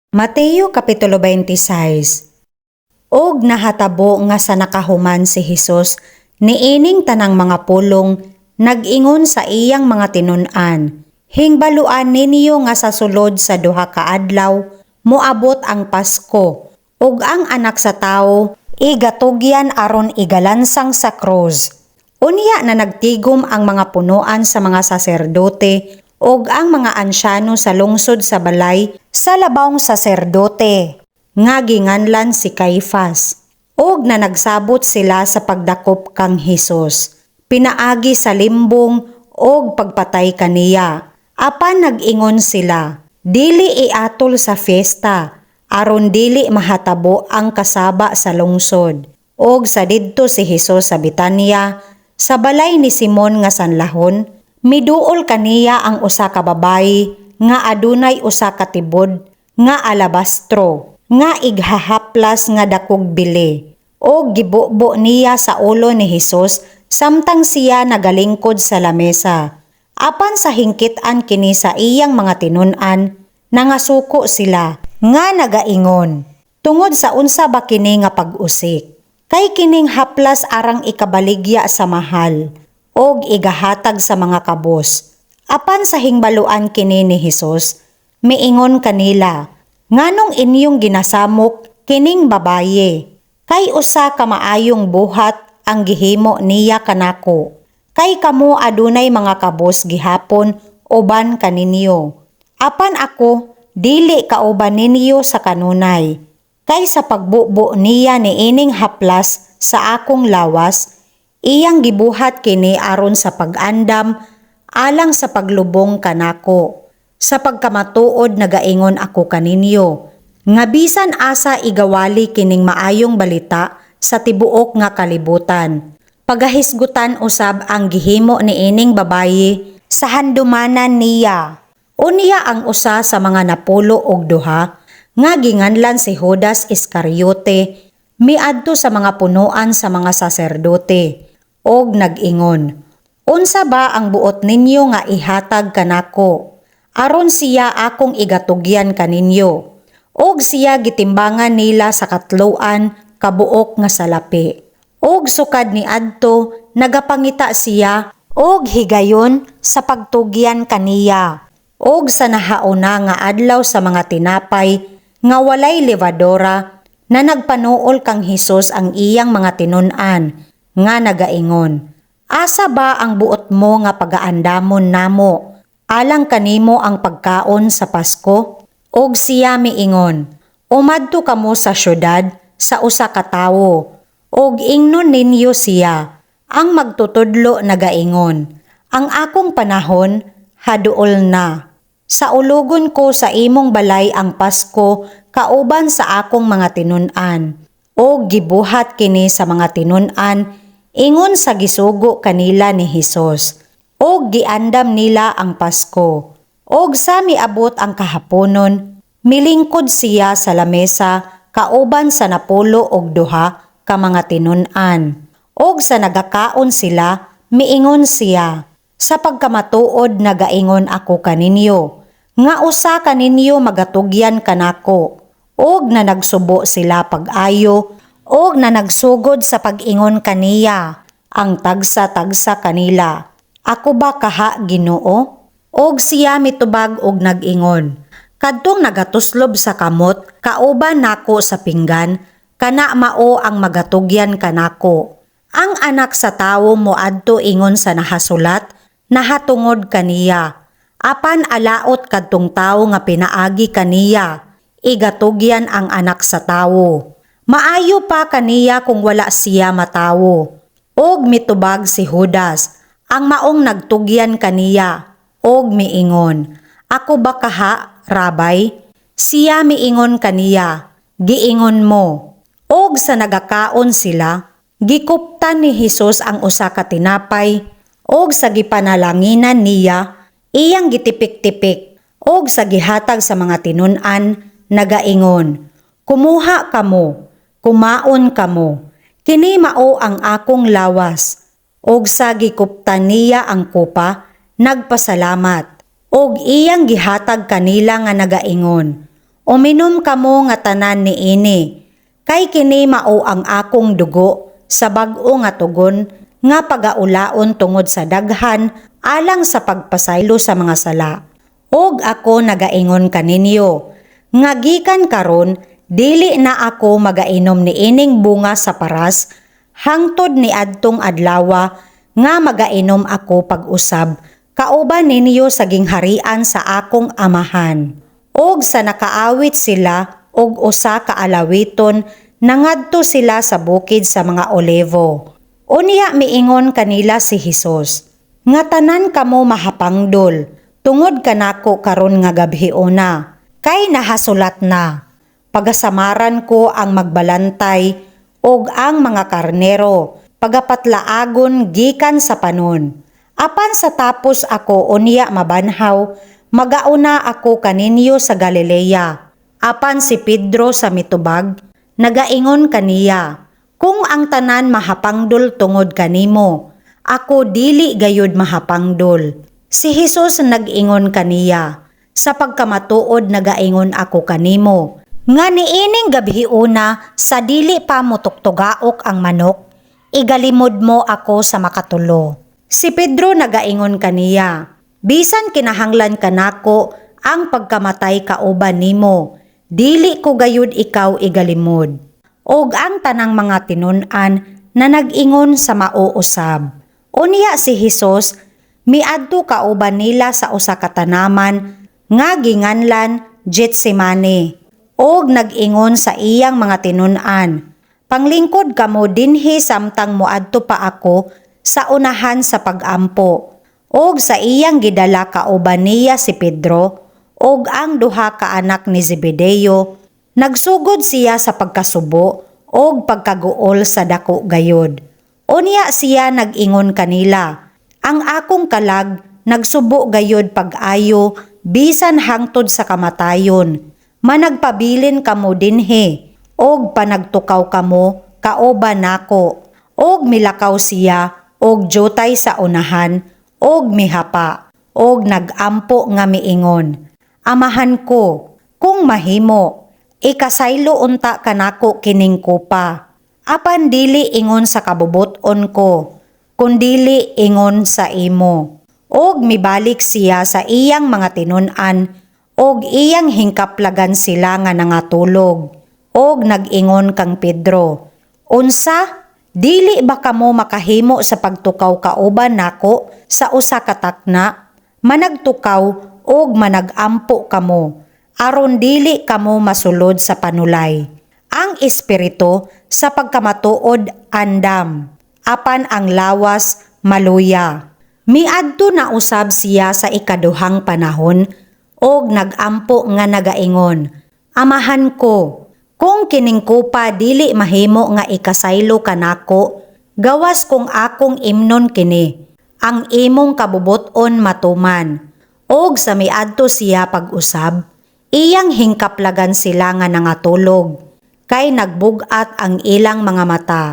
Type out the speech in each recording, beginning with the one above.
Mateo Kapitulo 26. Og nahatabo nga sa nakahuman si Hesus niining tanang mga pulong, nag-ingon sa iyang mga tinun-an, "Hingbaluan ninyo nga sa sulod sa 2 ka adlaw moabot ang Pasko ug ang Anak sa Tawo igatugyan aron igalansang sa krus." Unya na nagtigom ang mga punuan sa mga saserdote ug ang mga ansyano sa lungsod sa balay sa labawng saserdote nga ginganlan si Caifas. Ug na nagsabot sila sa pagdakop kang Hesus pinaagi sa limbong ug pagpatay kaniya. Apan nag-ingon sila, "Dili iatol sa fiesta aron dili mahatabo ang kasaba sa lungsod." Og sa didto si Hesus sa Betania sa balay ni Simon nga sanlahon, miduol kaniya ang usa ka babayi nga adunay usa ka tibod nga alabastro nga ighahaplas nga dakog bili. Og gibubo niya sa ulo ni Hesus samtang siya nagalingkod sa lamesa. Apan sa hingkit-an kini sa iyang mga tinun-an, nangasuko sila nga nagaingon, "Tungod sa unsa ba kini nga pag-usik? Kay kining haplas arang ikabaligya sa mahal og igahatag sa mga kabos." Apan sa hingbaluan kini ni Hesus, miingon kanila, "Nganong inyong ginasamok kining babaye? Kay usa ka maayong buhat ang gihimo niya kanako. Kay kamo adunay mga kabos gihapon uban kaninyo. Apan ako dili kauban ninyo sa kanunay. Kay sa pagbubo niya niining haplas sa akong lawas, iyang gibuhat kini aron sa pag-andam alang sa paglubong kanako. Sa pagkamatuod nagaingon ako kaninyo, nga bisan asa igawali kining maayong balita sa tibuok nga kalibutan, pagahisgutan usab ang gihimo niining babayi sa handumanan niya." Unya ang usa sa mga 12 nga ginganlan si Judas Iscariote miadto sa mga punuan sa mga saserdote og nag-ingon, "Unsa ba ang buot ninyo nga ihatag kanako aron siya akong igatugyan kaninyo?" Og siya gitimbangan nila sa katloan kabuok nga salapi. Og sukad niadto nagapangita siya og higayon sa pagtugyan kaniya. Og sa nahauna nga adlaw sa mga tinapay nga walay levadura, na nagpanuol kang Hesus ang iyang mga tinun-an nga nagaingon, "Asa ba ang buot mo nga pagaandamon namo alang kanimo ang pagkaon sa Pasko?" Og siya miingon, "Umadto kamo sa syudad sa usa ka tawo ug ingnon ninyo siya, 'Ang magtutudlo nagaingon, ang akong panahon haduol na. Saulugon ko sa imong balay ang Pasko kauban sa akong mga tinun-an.'" Og gibuhat kini sa mga tinun-an ingon sa gisugo kanila ni Hesus. Og giandam nila ang Pasko. Og sa miabot ang kahaponon, milingkod siya sa lamesa kauban sa 12 ka mga tinun-an. Og sa nagakaon sila, miingon siya, "Sa pagkamatuod nagaingon ako kaninyo, nga usa kaninyo magatugyan kanako." Og na nagsubo sila pag-ayo, og na nagsugod sa pag-ingon kaniya ang tagsa-tagsa kanila, "Ako ba kaha, Ginoo?" Og siya mitubag og nag-ingon, "Kadtong nagatuslob sa kamot kauban nako sa pinggan, kana mao ang magatugyan kanako. Ang Anak sa Tawo moadto ingon sa nahasulat nahatungod kaniya. Apan alaot kadtong tawo nga pinaagi kaniya igatugyan ang Anak sa Tawo. Maayo pa kaniya kung wala siya matawo." Og mitubag si Judas, ang maong nagtugyan kaniya, og miingon, "Ako ba kaha, Rabbi?" Siya miingon kaniya, "Giingon mo." Og sa nagakaon sila, gikuptan ni Hesus ang usa ka tinapay, og sa gipanalanginan niya, iyang gitipik-tipik, og sa gihatag sa mga tinun-an, nagaingon, "Kumuha kamo, kumaon kamo. Kini mao ang akong lawas." Og sa gikuptan niya ang kopa, nagpasalamat, og iyang gihatag kanila nga nagaingon, "Uminom kamo nga tanan niini, kay kini mao ang akong dugo sa bag-o nga tugon nga pagaulaon tungod sa daghan alang sa pagpasaylo sa mga sala. Og ako nagaingon kaninyo, nga gikan karon dili na ako magainom niining bunga sa paras hangtod niadtong adlawa nga magainom ako pag-usab kauban ninyo sa gingharian sa akong Amahan." Og sa nakaawit sila og usa ka alawiton, nangadto sila sa bukid sa mga Olivo. Unya miingon kanila si Hesus, "Nga tanan kamo mahapangdol tungod kanako karon nga gabhiona, kay nahasulat na, 'Pagasamaran ko ang magbalantay ug ang mga karnero pagapatlaagon gikan sa panon.' Apan sa tapos ako unya mabanhaw, magauna ako kaninyo sa Galilea." Apan si Pedro sa mitubag, nagaingon kaniya, "Kung ang tanan mahapangdol tungod kanimo, ako dili gayud mahapangdol." Si Hesus nag-ingon kaniya, "Sa pagkamatuod nagaingon ako kanimo, nga niining gabhiona, sa dili pa motugtugaok ang manok, igalimod mo ako sa makatulo." Si Pedro nagaingon kaniya, "Bisan kinahanglan kanako ang pagkamatay kauban nimo, dili ko gayud ikaw igalimod." Og ang tanang mga tinun-an na nag-ingon sa mao usab. Unya si Hesus miadto kauban nila sa usa ka tanaman nga ginganlan Getsemane og nag-ingon sa iyang mga tinun-an, "Panglingkod kamo dinhi samtang moadto pa ako sa unahan sa pag-ampo." Og sa iyang gidala kauban niya si Pedro og ang duha ka anak ni Zebedeo, nagsugod siya sa pagkasubo og pagkaguol sa dako gayod. Unya siya nag-ingon kanila, "Ang akong kalag nagsubo gayod pag-ayo bisan hangtod sa kamatayon. Managpabilin kamo dinhi og panagtukaw kamo kauban nako." Og milakaw siya og jutay sa unahan og mihapa og nagampo nga miingon, "Amahan ko, kung mahimo, ikasaylo unta kanako kining kupa. Apan dili ingon sa kabubut-on ko, kundili ingon sa imo." Og mibalik siya sa iyang mga tinun-an og iyang hingkaplagan sila nga nangatulog. Og nag-ingon kang Pedro, "Unsa? Dili ba kamo makahimo sa pagtukaw kauban nako sa usa ka takna? Managtukaw og managampo kamo aron dili kamo masulod sa panulay. Ang espiritu sa pagkamatuod andam, apan ang lawas maluya." Miadto na usab siya sa ikaduhang panahon og nagampo nga nagaingon, "Amahan ko, kung kining kupa dili mahimo nga ikasaylo kanako, gawas kung akong imnon kini, ang imong kabubut-on matuman." Og sa miadto siya pag-usab, iyang hingkaplagan sila nga nangatulog, kay nagbug-at ang ilang mga mata.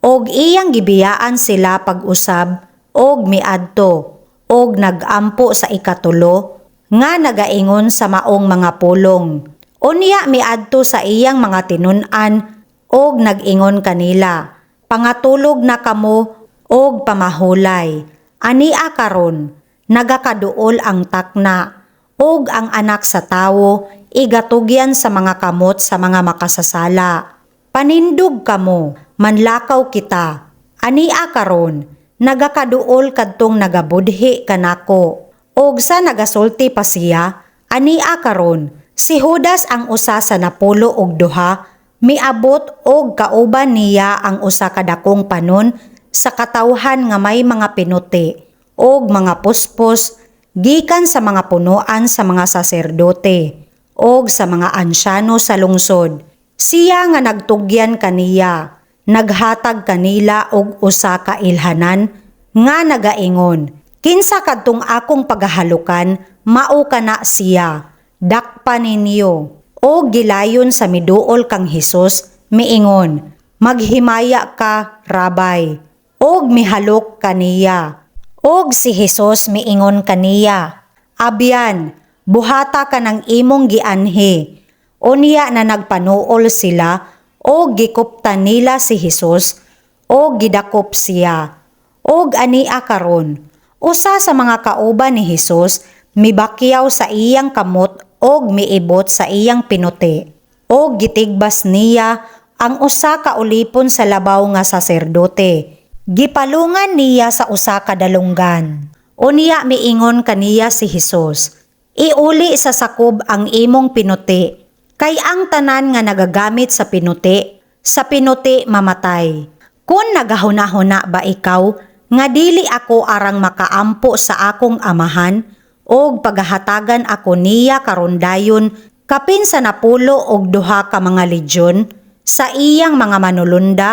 Og iyang gibiyaan sila pag-usab og miadto og nagampo sa ikatulo nga nagaingon sa maong mga pulong. Unya miadto sa iyang mga tinun-an og nag-ingon kanila, "Pangatulog na kamo og pamahulay. Ania karon, nagakaduol ang takna ug ang Anak sa Tawo igatugyan sa mga kamot sa mga makasasala. Panindog kamo, manlakaw kita. Ania karon, nagakaduol kadtong nagabudhi kanako." Og sa nagasulti pa siya, ania karon, si Judas, ang usa sa 12, miabot og kauban niya ang usa ka dakong panon sa katawhan nga may mga pinuti og mga puspos gikan sa mga punuan sa mga saserdote og sa mga ansyano sa lungsod. Siya nga nagtugyan kaniya, naghatag kanila og usa ka ilhanan nga nagaingon, "Kinsa kadtong akong pagahalukan, mao kana siya. Dakpa ninyo." Og gilayon sa miduol kang Hesus, miingon, "Maghimaya ka, Rabbi," og mihalok kaniya. Og si Hesus miingon kaniya, "Abyan, buhata ka ng imong gianhi." Unya na nagpanuol sila og gikuptan nila si Hesus og gidakop siya. Og ania karon, usa sa mga kauban ni Hesus mibakyaw sa iyang kamot og miibot sa iyang pinuti. Og gitigbas niya ang usa ka ulipon sa labaw nga saserdote. Gipalungan niya sa usa ka dalunggan. Unya miingon kaniya si Hesus, "Iuli sa sakob ang imong pinuti, kay ang tanan nga nagagamit sa pinuti mamatay. Kung nagahuna-huna ba ikaw nga dili ako arang makaampo sa akong Amahan og pagahatagan ako niya karon dayon kapin sa 12 ka mga legion sa iyang mga manulunda?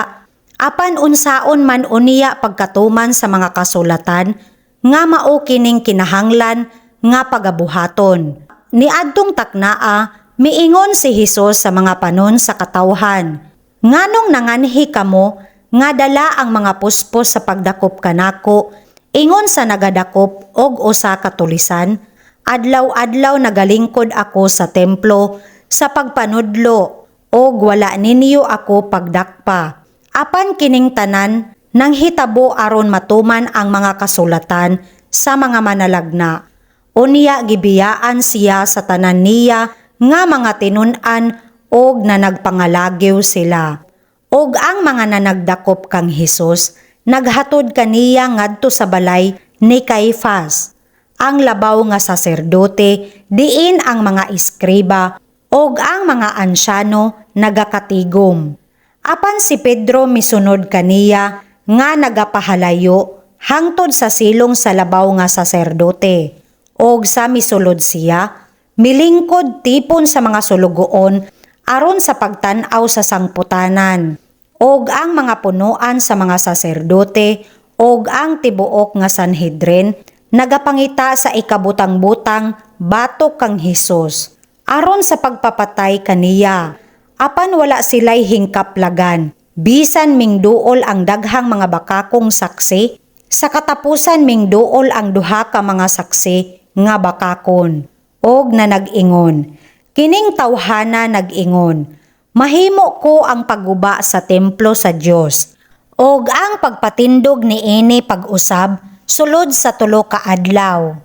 Apan unsaon man unya pagkatuman sa mga kasulatan nga mao kining kinahanglan nga pagabuhaton?" Niadtong taknaa, miingon si Hesus sa mga panon sa katawhan, "Nganong nanganhi kamo nga dala ang mga puspos sa pagdakop kanako ingon sa nagadakop og usa ka tulisan? Adlaw-adlaw nagalingkod ako sa templo sa pagpanudlo og wala ninyo ako pagdakpa. Apan kining tanan nanghitabo aron matuman ang mga kasulatan sa mga manalagna." Unya gibiyaan siya sa tanan niya nga mga tinun-an og nanagpangalagiw sila. Og ang mga nanagdakop kang Hesus naghatod kaniya ngadto sa balay ni Caifas, ang labaw nga saserdote, diin ang mga eskriba og ang mga ansyano nagakatigom. Apan si Pedro misunod kaniya nga nagapahalayo hangtod sa silong sa labaw nga saserdote. Og sa misulod siya, milingkod tipon sa mga sulugoon aron sa pagtan-aw sa sangputanan. Og ang mga punuan sa mga saserdote og ang tibuok nga Sanhedrin nagapangita sa ikabutang-butang batok kang Hesus aron sa pagpapatay kaniya. Apan wala sila'y hingkaplagan. Bisan mingduol ang daghang mga bakakong saksi, sa katapusan mingduol ang duha ka mga saksi nga bakakon. Og na nag-ingon, "Kining tawhana nag-ingon, 'Mahimo ko ang pagguba sa templo sa Dios og ang pagpatindog niini pag-usab sulod sa 3 ka adlaw.'"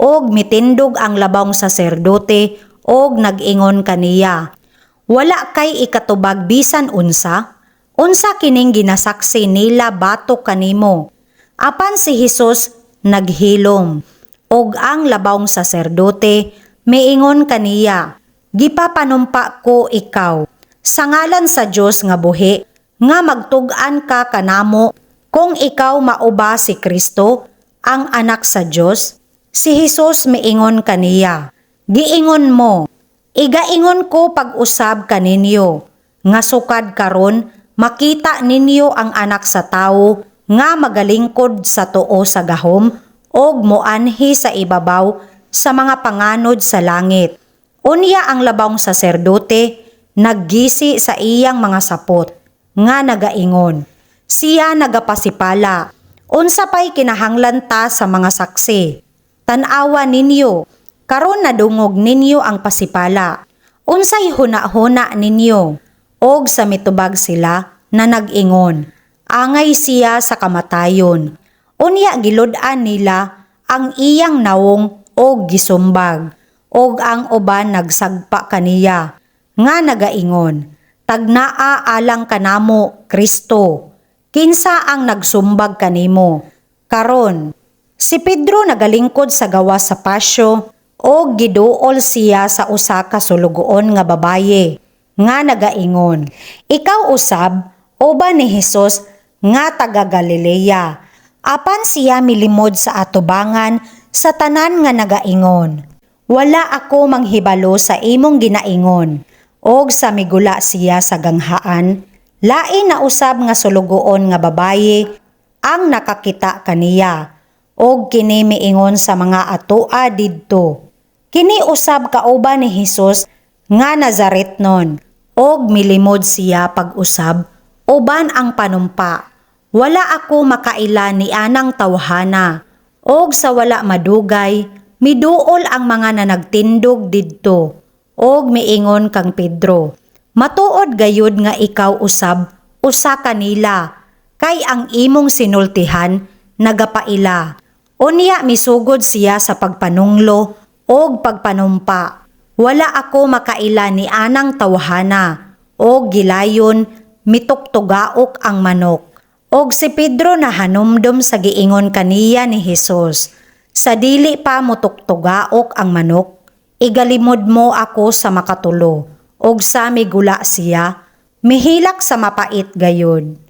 Og mitindog ang labawng saserdote og nag-ingon kaniya, "Wala kay ikatubag bisan unsa? Unsa kining ginasaksi nila batok kanimo?" Apan si Hesus naghilom. Og ang labawng saserdote miingon kaniya, "Gipapanumpa ko ikaw sa ngalan sa Dios nga buhi nga magtug-an ka kanamo kung ikaw mao ba si Kristo, ang anak sa Dios." Si Hesus miingon kaniya, "Giingon mo. Igaingon ko pag-usab kaninyo nga sukad karon makita ninyo ang Anak sa Tawo nga magalingkod sa tuo sa gahom og moanhi sa ibabaw sa mga panganod sa langit." Unya ang labawng saserdote naggisi sa iyang mga sapot nga nagaingon, "Siya nagapasipala. Unsa pay kinahanglan ta sa mga saksi? Tan-awa ninyo, karon nadungog ninyo ang pasipala. Unsay huna-huna ninyo?" Og sa mitubag sila na nag-ingon, "Angay siya sa kamatayon." Unya gilud-an nila ang iyang nawong og gisumbag. Og ang uban nagsagpa kaniya nga nagaingon, "Tagnaa alang kanamo, Kristo. Kinsa ang nagsumbag kanimo?" Karon, si Pedro nagalingkod sa gawas sa pasyo og giduol siya sa usa ka sulugoon nga babaye nga nagaingon, "Ikaw usab uban ni Hesus nga taga Galilea." Apan siya milimod sa atubangan sa tanan nga nagaingon, "Wala ako manghibalo sa imong ginaingon." Og sa migula siya sa ganghaan, lain na usab nga sulugoon nga babaye ang nakakita kaniya. Og kini miingon sa mga atoa didto, "Kini usab kauban ni Hesus nga Nazaretnon." Og milimod siya pag-usab uban ang panumpa, "Wala ako makaila ni anang tawhana." Og sa wala madugay, miduol ang mga nanagtindog didto. Og miingon kang Pedro, "Matuod gayud nga ikaw usab usa kanila, kay ang imong sinultihan nagapaila." Unya misugod siya sa pagpanunglo og pagpanumpa, "Wala ako makaila ni anang tawhana." Og gilayon mituktugaok ang manok. Og si Pedro nahanumdom sa giingon kaniya ni Hesus, "Sa dili pa mutuktugaok ang manok, igalimod mo ako sa makatulo." Og sa migula siya, mihilak sa mapait gayud.